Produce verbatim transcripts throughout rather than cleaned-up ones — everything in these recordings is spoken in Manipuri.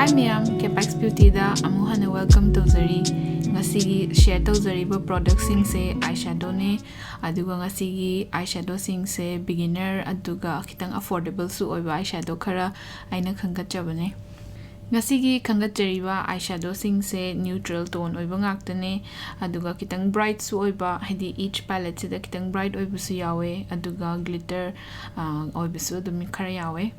Hi ꯃꯌꯥꯝ, Capex Beautyꯗ ꯑꯃꯨꯛ ꯍꯟꯅ welcome ꯇꯧꯖꯔꯤ꯫ ꯉꯁꯤꯒꯤ share ꯇꯧꯖꯔꯤꯕ productꯁꯤꯡꯁꯦ eyeshadowꯅꯦ꯫ ꯑꯗꯨꯒ ꯉꯁꯤꯒꯤ eyeshadowꯁꯤꯡꯁꯦ beginner ꯑꯗꯨꯒ ꯈꯤꯇꯪ affordableꯁꯨ ꯑꯣꯏꯕ eyeshadow ꯈꯔ ꯑꯩꯅ ꯈꯟꯒꯠꯆꯕꯅꯦ꯫ ꯉꯁꯤꯒꯤ ꯈꯟꯒꯠꯆꯔꯤꯕ eyeshadowꯁꯤꯡꯁꯦ neutral tone ꯑꯣꯏꯕ ꯉꯥꯛꯇꯅꯦ꯫ ꯑꯗꯨꯒ ꯈꯤꯇꯪ brightꯁꯨ ꯑꯣꯏꯕ, ꯍꯥꯏꯗꯤ each paletteꯁꯤꯗ ꯈꯤꯇꯪ bright ꯑꯣꯏꯕꯁꯨ ꯌꯥꯎꯋꯦ, ꯑꯗꯨꯒ glitter ꯑꯣꯏꯕꯁꯨ ꯑꯗꯨꯝ ꯈꯔ ꯌꯥꯎꯋꯦ꯫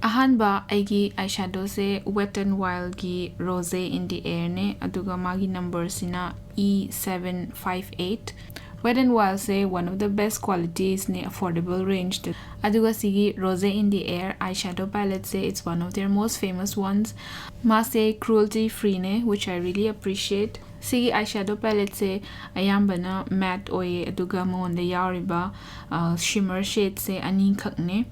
ꯑꯍꯥꯟꯕ ꯑꯩꯒꯤ eyeshadowꯁꯦ Wet n Wildꯒꯤ Rose in the Airꯅꯦ, ꯑꯗꯨꯒ ꯃꯥꯒꯤ numberꯁꯤꯅ E seven five eight꯫ Wet n Wildꯁꯦ one of the best qualitiesꯅꯦ affordable rangeꯇ꯫ ꯑꯗꯨꯒ ꯁꯤꯒꯤ Rose in the Air eyeshadow paletteꯁꯦ, it's one of their most famous ones꯫ ꯃꯥꯁꯦ cruelty freeꯅꯦ, which I really appreciate꯫ ꯁꯤꯒꯤ eyeshadow paletteꯁꯦ ꯑꯌꯥꯝꯕꯅ matte ꯑꯣꯏꯌꯦ, ꯑꯗꯨꯒ ꯃꯉꯣꯟꯗ ꯌꯥꯎꯔꯤꯕ shimmer shadeꯁꯦ ꯑꯅꯤꯈꯛꯅꯦ꯫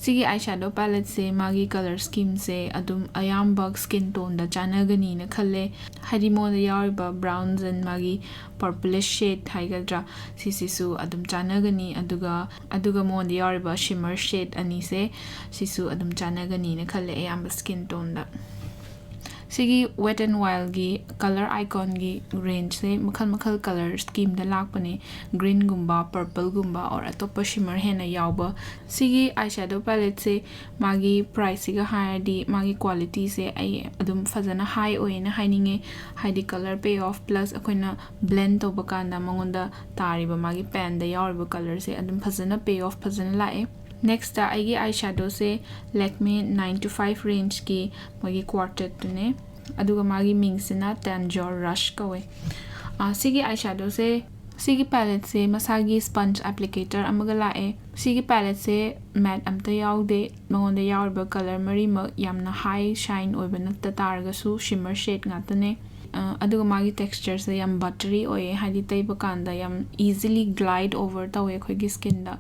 ꯁꯤꯒꯤ eyeshadow paletteꯁꯦ, ꯃꯥꯒꯤ colour schemeꯁꯦ ꯑꯗꯨꯝ ꯑꯌꯥꯝꯕ skin toneꯗ ꯆꯥꯟꯅꯒꯅꯤꯅ ꯈꯜꯂꯦ꯫ ꯍꯥꯏꯗꯤ ꯃꯉꯣꯟꯗ ꯌꯥꯎꯔꯤꯕ browns and ꯃꯥꯒꯤ purplish shade ꯍꯥꯏꯒꯗ꯭ꯔꯥ, ꯁꯤꯁꯤꯁꯨ ꯑꯗꯨꯝ ꯆꯥꯟꯅꯒꯅꯤ꯫ ꯑꯗꯨꯒ ꯑꯗꯨꯒ ꯃꯉꯣꯟꯗ ꯌꯥꯎꯔꯤꯕ shimmer shade ꯑꯅꯤꯁꯦ, ꯁꯤꯁꯨ ꯑꯗꯨꯝ ꯆꯥꯟꯅꯒꯅꯤꯅ ꯈꯜꯂꯦ ꯑꯌꯥꯝꯕ skin toneꯗ꯫ ꯁꯤꯒꯤ Wet n Wildꯒꯤ colour iconꯒꯤ rangeꯁꯦ ꯃꯈꯜ ꯃꯈꯜ colour schemeꯗ ꯂꯥꯛꯄꯅꯦ꯫ Greenꯒꯨꯝꯕ, purpleꯒꯨꯝꯕ or ꯑꯇꯣꯞꯄ shimmer ꯍꯦꯟꯅ ꯌꯥꯎꯕ꯫ ꯁꯤꯒꯤ eyeshadow paletteꯁꯦ ꯃꯥꯒꯤ priceꯁꯤꯒ ꯍꯥꯏꯔꯗꯤ ꯃꯥꯒꯤ qualityꯁꯦ ꯑꯩ ꯑꯗꯨꯝ ꯐꯖꯅ high ꯑꯣꯏꯌꯦꯅ ꯍꯥꯏꯅꯤꯡꯉꯦ꯫ ꯍꯥꯏꯗꯤ colour payoff plus ꯑꯩꯈꯣꯏꯅ blend ꯇꯧꯕ ꯀꯥꯟꯗ ꯃꯉꯣꯟꯗ ꯇꯥꯔꯤꯕ ꯃꯥꯒꯤ panꯗ ꯌꯥꯎꯔꯤꯕ colourꯁꯦ ꯑꯗꯨꯝ ꯐꯖꯅ payoff ꯐꯖꯅ ꯂꯥꯛꯑꯦ꯫ Nextꯇ ꯑꯩꯒꯤ eyeshadowꯁꯦ Lakme nine to five rangeꯀꯤ ꯃꯣꯏꯒꯤ quartetꯇꯨꯅꯦ꯫ ꯑꯗꯨꯒ ꯃꯥꯒꯤ ꯃꯤꯡꯁꯤꯅ Tanjour Rush ꯀꯧꯋꯦ꯫ ꯑ, ꯁꯤꯒꯤ eyeshadowꯁꯦ, ꯁꯤꯒꯤ paletteꯁꯦ ꯃꯁꯥꯒꯤ sponge applicator ꯑꯃꯒ ꯂꯥꯛꯑꯦ꯫ ꯁꯤꯒꯤ paletteꯁꯦ matte ꯑꯝꯇ ꯌꯥꯎꯗꯦ꯫ ꯃꯉꯣꯟꯗ ꯌꯥꯎꯔꯤꯕ colour ꯃꯔꯤꯃꯛ ꯌꯥꯝꯅ high shine ꯑꯣꯏꯕ ꯅꯠꯇ ꯇꯥꯔꯒꯁꯨ shimmer shade ꯉꯥꯛꯇꯅꯦ꯫ ꯑ, ꯑꯗꯨꯒ ꯃꯥꯒꯤ textureꯁꯦ ꯌꯥꯝ buttery ꯑꯣꯏꯌꯦ, ꯍꯥꯏꯗꯤ ꯇꯩꯕ ꯀꯥꯟꯗ ꯌꯥꯝ easily glide over ꯇꯧꯋꯦ ꯑꯩꯈꯣꯏꯒꯤ skinꯗ꯫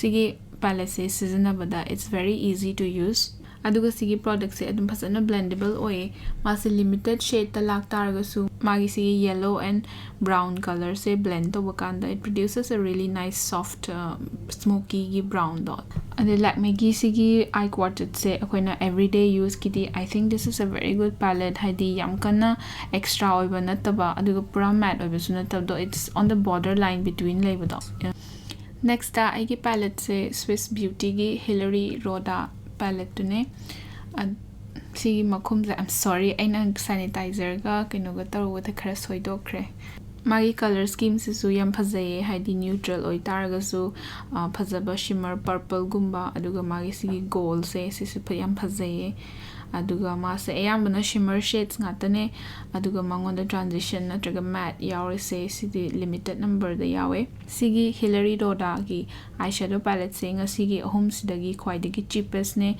ꯁꯤꯒꯤ paletteꯁꯦ ꯁꯤꯖꯤꯟꯅꯕꯗ it's very easy to use꯫ ꯑꯗꯨꯒ ꯁꯤꯒꯤ productꯁꯦ ꯑꯗꯨꯝ ꯐꯖꯅ blendable ꯑꯣꯏꯌꯦ꯫ ꯃꯥꯁꯦ limited shadeꯇ ꯂꯥꯛꯇꯥꯔꯒꯁꯨ ꯃꯥꯒꯤ ꯁꯤꯒꯤ yellow and brown colourꯁꯦ blend ꯇꯧꯕ ꯀꯥꯟꯗ it produces a really nice soft, uh, smokyꯒꯤ brownꯗꯣ꯫ ꯑꯗꯩ ꯂꯦꯛꯃꯦꯒꯤ ꯁꯤꯒꯤ ꯑꯥꯏ ꯀ꯭ꯋꯥꯔꯇꯦꯠꯁꯦ ꯑꯩꯈꯣꯏꯅ ꯑꯦꯕ꯭ꯔꯤꯗꯦ ꯌꯨꯁꯀꯤꯗꯤ, I think this is a very good palette. ꯍꯥꯏꯗꯤ ꯌꯥꯝ ꯀꯟꯅ ꯑꯦꯛꯁꯇ꯭ꯔꯥ ꯑꯣꯏꯕ ꯅꯠꯇꯕ, ꯑꯗꯨꯒ ꯄꯨꯔꯥ ꯃꯦꯠ ꯑꯣꯏꯕꯁꯨ ꯅꯠꯇꯕꯗꯣ, it's on the border line between ꯂꯩꯕꯗꯣ. ꯅꯦꯛꯁꯇ ꯑꯩꯒꯤ ꯄꯦꯂꯦꯠꯁꯦ ꯁ꯭ꯋꯤꯁ ꯕ꯭ꯌꯨꯇꯤꯒꯤ ꯍꯤꯂꯔꯤ ꯔꯣꯗꯥ ꯄꯦꯂꯦꯠꯇꯨꯅꯦ. ꯁꯤꯒꯤ ꯃꯈꯨꯝꯁꯦ, I'm sorry, ꯑꯩꯅ ꯁꯦꯅꯤꯇꯥꯏꯖꯔꯒ ꯀꯩꯅꯣꯒ ꯇꯧꯔꯨꯕꯗ ꯈꯔ ꯁꯣꯏꯗꯣꯛꯈ꯭ꯔꯦ. ꯃꯥꯒꯤ ꯀꯂꯔ ꯁ꯭ꯀꯤꯝꯁꯤꯁꯨ ꯌꯥꯝ ꯐꯖꯩꯌꯦ, ꯍꯥꯏꯗꯤ ꯅ꯭ꯌꯨꯇ꯭ꯔꯦꯜ ꯑꯣꯏꯇꯥꯔꯒꯁꯨ, ꯑ, ꯐꯖꯕ ꯁꯤꯃꯔ ꯄꯔꯄꯜꯒꯨꯝꯕ, ꯑꯗꯨꯒ ꯃꯥꯒꯤ ꯁꯤꯒꯤ ꯒꯣꯜꯁꯦ, ꯁꯤꯁꯨ ꯐ-, ꯌꯥꯝ ꯐꯖꯩꯌꯦ. ꯑꯗꯨꯒ ꯃꯥꯁꯦ ꯑꯌꯥꯝꯕꯅ ꯁꯤꯃꯔ ꯁꯦꯠꯁ ꯉꯥꯛꯇꯅꯦ, ꯑꯗꯨꯒ ꯃꯉꯣꯟꯗ ꯇ꯭ꯔꯥꯟꯖꯤꯁꯟ ꯅꯠꯇ꯭ꯔꯒ ꯃꯦꯠ ꯌꯥꯎꯔꯤꯁꯦ, ꯁꯤꯗꯤ ꯂꯤꯃꯤꯇꯦꯠ ꯅꯝꯕꯔꯗ ꯌꯥꯎꯋꯦ. ꯁꯤꯒꯤ ꯍꯤꯂꯔꯤ ꯔꯣꯗꯥꯒꯤ ꯑꯥꯏ ꯁꯦꯗꯣ ꯄꯦꯂꯦꯠꯁꯦ ꯉꯁꯤꯒꯤ ꯑꯍꯨꯝꯁꯤꯗꯒꯤ ꯈ꯭ꯋꯥꯏꯗꯒꯤ ꯆꯤꯄꯦꯁꯅꯦ.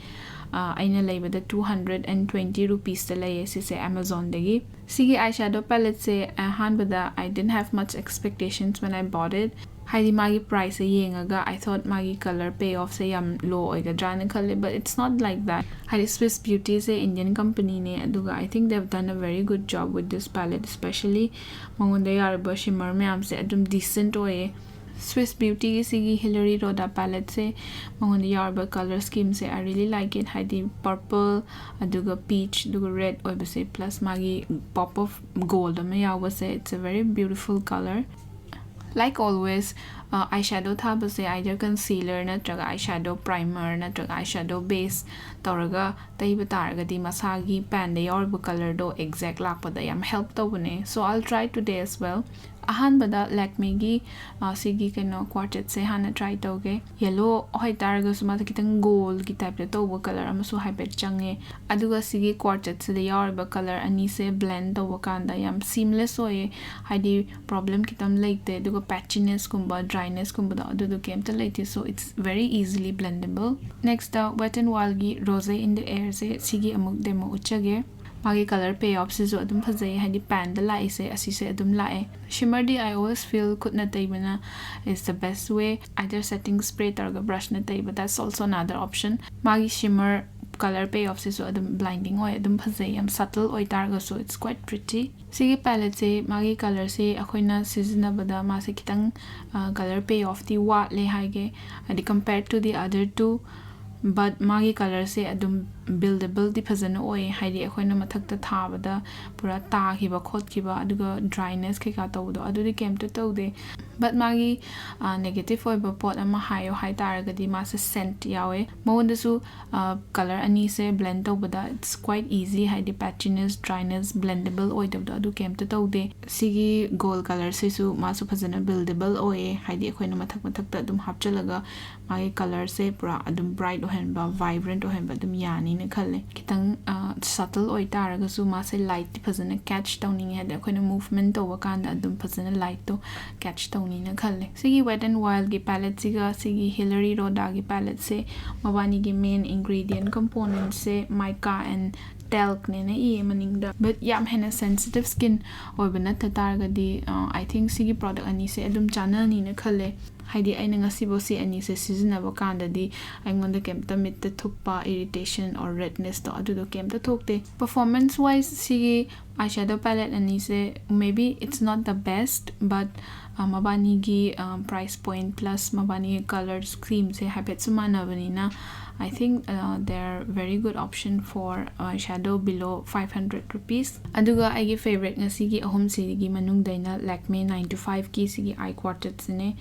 ꯑ, ꯑꯩꯅ ꯂꯩꯕꯗ two hundred and twenty ꯔꯨꯄꯤꯁꯇ ꯂꯩꯌꯦ ꯁꯤꯁꯦ ꯑꯦꯃꯥꯖꯣꯟꯗꯒꯤ. ꯁꯤꯒꯤ ꯑꯥꯏ ꯁꯦꯗꯣ ꯄꯦꯂꯦꯠꯁꯦ ꯑꯍꯥꯟꯕꯗ I didn't have much expectations when I bought it. ꯍꯥꯏꯗꯤ ꯃꯥꯒꯤ ꯄ꯭ꯔꯥꯏꯁꯁꯦ ꯌꯦꯡꯉꯒ I thought ꯃꯥꯒꯤ ꯀꯂꯔ ꯄꯦ ꯑꯣꯐꯁꯦ ꯌꯥꯝ ꯂꯣ ꯑꯣꯏꯒꯗ꯭ꯔꯥꯅ ꯈꯜꯂꯦ, but it's not like that. ꯍꯥꯏꯗꯤ ꯁ꯭ꯋꯤꯁ ꯕ꯭ꯌꯨꯇꯤꯁꯦ ꯏꯟꯗꯤꯌꯟ ꯀꯝꯄꯅꯤꯅꯦ, ꯑꯗꯨꯒ I think they've done a very good job with this palette, especially ꯃꯉꯣꯟꯗ ꯌꯥꯎꯔꯤꯕ ꯁꯤꯃꯔ ꯃꯌꯥꯝꯁꯦ ꯑꯗꯨꯝ ꯗꯤꯁꯦꯟꯠ ꯑꯣꯏꯌꯦ. ꯁ꯭ꯋꯤꯁ ꯕ꯭ꯌꯨꯇꯤꯒꯤ ꯁꯤꯒꯤ ꯍꯤꯂꯔꯤ ꯔꯣꯗꯥ ꯄꯦꯂꯦꯠꯁꯦ, ꯃꯉꯣꯟꯗ ꯌꯥꯎꯔꯤꯕ ꯀꯂꯔ ꯁ꯭ꯀꯤꯝꯁꯦ I really like it. ꯍꯥꯏꯗꯤ ꯄꯔꯄꯜ, ꯑꯗꯨꯒ ꯄꯤꯆ, ꯑꯗꯨꯒ ꯔꯦꯗ ꯑꯣꯏꯕꯁꯦ, ꯄ꯭ꯂꯁ ꯃꯥꯒꯤ ꯄꯣꯞ ꯑꯣꯐ ꯒꯣꯜꯗ ꯑꯃ ꯌꯥꯎꯕꯁꯦ, it's a very beautiful color. Like always, ꯑꯥꯏ ꯁꯦꯗꯣ ꯊꯥꯕꯁꯦ either concealer ꯅꯠꯇ꯭ꯔꯒ ꯑꯥꯏ ꯁꯦꯗꯣ ꯄ꯭ꯔꯥꯏꯃꯔ ꯅꯠꯇ꯭ꯔꯒ ꯑꯥꯏ ꯁꯦꯗꯣ ꯕꯦꯁ ꯇꯧꯔꯒ ꯇꯩꯕ ꯇꯥꯔꯒꯗꯤ ꯃꯁꯥꯒꯤ ꯄꯦꯟꯗ ꯌꯥꯎꯔꯤꯕ ꯀꯂꯔꯗꯣ ꯑꯦꯛꯖꯦꯛ ꯂꯥꯛꯄꯗ ꯌꯥꯝ ꯍꯦꯜꯞ ꯇꯧꯕꯅꯦ. So I'll try today as well. ꯑꯍꯥꯟꯕꯗ ꯂꯦꯛꯃꯤꯒꯤ, ꯑ, ꯁꯤꯒꯤ ꯀꯩꯅꯣ ꯀ꯭ꯋꯥꯔꯇꯦꯠꯁꯦ ꯍꯥꯟꯅ ꯇ꯭ꯔꯥꯏ ꯇꯧꯒꯦ. ꯌꯦꯜꯂꯣ ꯑꯣꯏꯇꯥꯔꯒꯁꯨ ꯃꯥꯁꯦ ꯈꯤꯇꯪ ꯒꯣꯜꯒꯤ ꯇꯥꯏꯞꯇ ꯇꯧꯕ ꯀꯂꯔ ꯑꯃꯁꯨ ꯍꯥꯏꯐꯦꯠ ꯆꯪꯉꯦ. ꯑꯗꯨꯒ ꯁꯤꯒꯤ ꯀ꯭ꯋꯥꯔꯇꯦꯠꯁꯤꯗ ꯌꯥꯎꯔꯤꯕ ꯀꯂꯔ ꯑꯅꯤꯁꯦ ꯕ꯭ꯂꯦꯟ ꯇꯧꯕ ꯀꯥꯟꯗ ꯌꯥꯝ ꯁꯤꯝꯂꯦꯁ ꯑꯣꯏꯌꯦ, ꯍꯥꯏꯗꯤ ꯄ꯭ꯔꯣꯕ꯭ꯂꯦꯝ ꯈꯤꯇꯪ ꯂꯩꯇꯦ, ꯑꯗꯨꯒ ꯄꯦꯆꯤꯅꯦꯁꯀꯨꯝꯕ ꯗ꯭ꯔꯥꯏꯅꯦꯁꯀꯨꯝꯕꯗꯣ ꯑꯗꯨꯗꯣ ꯀꯩꯝꯇ ꯂꯩꯇꯦ. So it's very easily blendable. Next Wet n Wildꯒꯤ Rosé in the Airꯁꯦ, ꯁꯤꯒꯤ ꯑꯃꯨꯛ ꯗꯦꯃꯣ ꯎꯠꯆꯒꯦ. ꯃꯥꯒꯤ ꯀꯂꯔ ꯄꯦ ꯑꯣꯐꯁꯤꯁꯨ ꯑꯗꯨꯝ ꯐꯖꯩ, ꯍꯥꯏꯗꯤ ꯄꯦꯟꯗ ꯂꯥꯛꯏꯁꯦ ꯑꯁꯤꯁꯦ ꯑꯗꯨꯝ ꯂꯥꯛꯑꯦ. ꯁꯤꯃꯔꯗꯤ I always feel ꯈꯨꯠꯅ ꯇꯩꯕꯅ is the best way. Either setting spray ꯇꯧꯔꯒ ꯕ꯭ꯔꯁꯅ ꯇꯩꯕ, that's also another option. ꯃꯥꯒꯤ ꯁꯤꯃꯔ Color payoff ꯁꯤꯁꯨ ꯑꯗꯨꯝ blinding ꯑꯣꯏ, ꯑꯗꯨꯝ ꯐꯖꯩ, ꯌꯥꯝ subtle ꯑꯣꯏ ꯇꯥꯔꯒꯁꯨ it's quite pretty. ꯁꯤꯒꯤ palette ꯁꯦ, ꯃꯥꯒꯤ color ꯁꯦ ꯑꯩꯈꯣꯏꯅ ꯁꯤꯖꯤꯟꯅꯕꯗ ꯃꯥꯁꯦ ꯈꯤꯇꯪ color payoff ꯇꯤ ꯋꯥꯠꯂꯦ ꯍꯥꯏꯒꯦ, ꯍꯥꯏꯗꯤ compared to the other two, but ꯃꯥꯒꯤ color ꯁꯦ ꯑꯗꯨꯝ buildable ꯗꯤ ꯐꯖꯅ ꯑꯣꯏ, ꯍꯥꯏꯗꯤ ꯑꯩꯈꯣꯏꯅ ꯃꯊꯛꯇ ꯊꯥꯕꯗ ꯄꯨꯔꯥ ꯇꯥꯈꯤꯕ ꯈꯣꯠꯈꯤꯕ ꯑꯗꯨꯒ dryness ꯀꯩꯀꯥ ꯇꯧꯕꯗꯣ ꯑꯗꯨꯗꯤ ꯀꯩꯝꯇ ꯇꯧꯗꯦ꯫ But ꯃꯥꯒꯤ negative ꯑꯣꯏꯕ ꯄꯣꯠ ꯑꯃ ꯍꯥꯏꯌꯣ ꯍꯥꯏ ꯇꯥꯔꯒꯗꯤ ꯃꯥꯁꯦ scent ꯌꯥꯎꯋꯦ꯫ ꯃꯉꯣꯟꯗꯁꯨ color ꯑꯅꯤꯁꯦ blend ꯇꯧꯕꯗ it's quite easy, ꯍꯥꯏꯗꯤ patchiness, dryness, blendable ꯑꯣꯏꯗꯕꯗꯣ ꯑꯗꯨ ꯀꯩꯝꯇ ꯇꯧꯗꯦ꯫ ꯁꯤꯒꯤ gold color ꯁꯤꯁꯨ ꯃꯥꯁꯨ ꯐꯖꯅ buildable ꯑꯣꯏꯌꯦ, ꯍꯥꯏꯗꯤ ꯑꯩꯈꯣꯏꯅ ꯃꯊꯛ ꯃꯊꯛꯇ ꯑꯗꯨꯝ ꯍꯥꯞꯆꯤꯜꯂꯒ ꯃꯥꯒꯤ color ꯁꯦ ꯄꯨꯔꯥ ꯑꯗꯨꯝ bright ꯑꯣꯏꯍꯟꯕ, vibrant ꯑꯣꯏꯍꯟꯕ ꯑꯗꯨꯝ ꯌꯥꯅꯤꯅ ꯈꯜꯂꯦ꯫ ꯈꯤꯇꯪ subtle ꯑꯣꯏ ꯇꯥꯔꯒꯁꯨ ꯃꯥꯁꯦ light ꯇꯤ ꯐꯖꯅ catch ꯇꯧꯅꯤꯡꯉꯦ, ꯍꯥꯏꯗꯤ ꯑꯩꯈꯣꯏꯅ movement ꯇꯧꯕ ꯀꯥꯟꯗ ꯑꯗꯨꯝ ꯐꯖꯅ light ꯇꯣ catch ꯇꯧꯅꯤꯅ ꯈꯜꯂꯦ꯫ ꯁꯤꯒꯤ Wet n Wild ꯒꯤ palette ꯁꯤꯒ ꯁꯤꯒꯤ Hilary Roda ꯒꯤ palette say ꯃꯕꯥꯅꯤꯒꯤ main ingredient component say mica and talc ꯅꯦꯅ ꯏꯌꯦ ꯃꯅꯤꯡꯗ꯫ But ꯌꯥꯝ ꯍꯦꯟꯅ sensitive skin ꯑꯣꯏꯕ ꯅꯠꯇ ꯇꯥꯔꯒꯗꯤ, I think ꯁꯤꯒꯤ product ꯑꯅꯤꯁꯦ ꯑꯗꯨꯝ ꯆꯥꯟꯅꯅꯤꯅ ꯈꯜꯂꯦ꯫ ꯍꯥꯏꯗꯤ ꯑꯩꯅ ꯉꯁꯤꯐꯥꯎ ꯁꯤ ꯑꯅꯤꯁꯦ ꯁꯤꯖꯤꯟꯅꯕ ꯀꯥꯟꯗꯗꯤ ꯑꯩꯉꯣꯟꯗ ꯀꯩꯝꯇ ꯃꯤꯠꯇ ꯊꯨꯞꯄ, irritation or redness ꯇꯣ ꯑꯗꯨꯗꯣ ꯀꯩꯝꯇ ꯊꯣꯛꯇꯦ꯫ Performance wise ꯁꯤꯒꯤ eyeshadow palette ꯑꯅꯤꯁꯦ, maybe it's not the best, but ꯃꯕꯥꯅꯤꯒꯤ price point plus ꯃꯕꯥꯅꯤꯒꯤ color scheme say ꯍꯥꯏꯐꯦꯠꯁꯨ ꯃꯥꯟꯅꯕꯅꯤꯅ, I think they're very good option for eyeshadow below five hundred rupees꯫ ꯑꯗꯨꯒ ꯑꯩꯒꯤ favorite ꯉꯁꯤꯒꯤ ꯑꯍꯨꯝꯁꯤꯒꯤ ꯃꯅꯨꯡꯗ ꯑꯩꯅ Lakme nine to five ꯀꯤ ꯁꯤꯒꯤ eye quartet ꯁꯤꯅꯦ꯫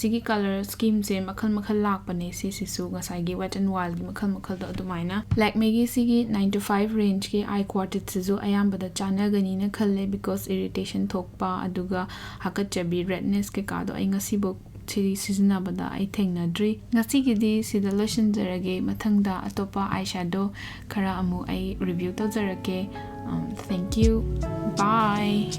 ꯁꯤꯒꯤ color scheme ꯁꯦ ꯃꯈꯜ ꯃꯈꯜ ꯂꯥꯛꯄꯅꯦ, ꯁꯤꯁꯤꯁꯨ ꯉꯁꯥꯏꯒꯤ Wet n Wild ꯒꯤ ꯃꯈꯜ ꯃꯈꯜꯗꯣ ꯑꯗꯨꯃꯥꯏꯅ꯫ Lakme ꯒꯤ ꯁꯤꯒꯤ nine to five range ꯀꯤ eye quartet ꯁꯤꯁꯨ ꯑꯌꯥꯝꯕꯗ ꯆꯥꯟꯅꯒꯅꯤꯅ ꯈꯜꯂꯦ, because irritation ꯊꯣꯛꯄ ꯑꯗꯨꯒ ꯍꯥꯀꯠꯆꯕꯤ, redness ꯀꯩꯀꯥꯗꯣ ꯑꯩ ꯉꯁꯤꯐꯥꯎ ꯁꯤꯗꯤ ꯁꯤꯖꯤꯟꯅꯕꯗ ꯑꯩ ꯊꯦꯡꯅꯗ꯭ꯔꯤ꯫ ꯉꯁꯤꯒꯤꯗꯤ ꯁꯤꯗ ꯂꯣꯏꯁꯤꯟꯖꯔꯒꯦ꯫ ꯃꯊꯪꯗ ꯑꯇꯣꯞꯄ eyeshadow ꯈꯔ ꯑꯃꯨꯛ ꯑꯩ review ꯇꯧꯖꯔꯛꯀꯦ꯫ Thank you. Bye.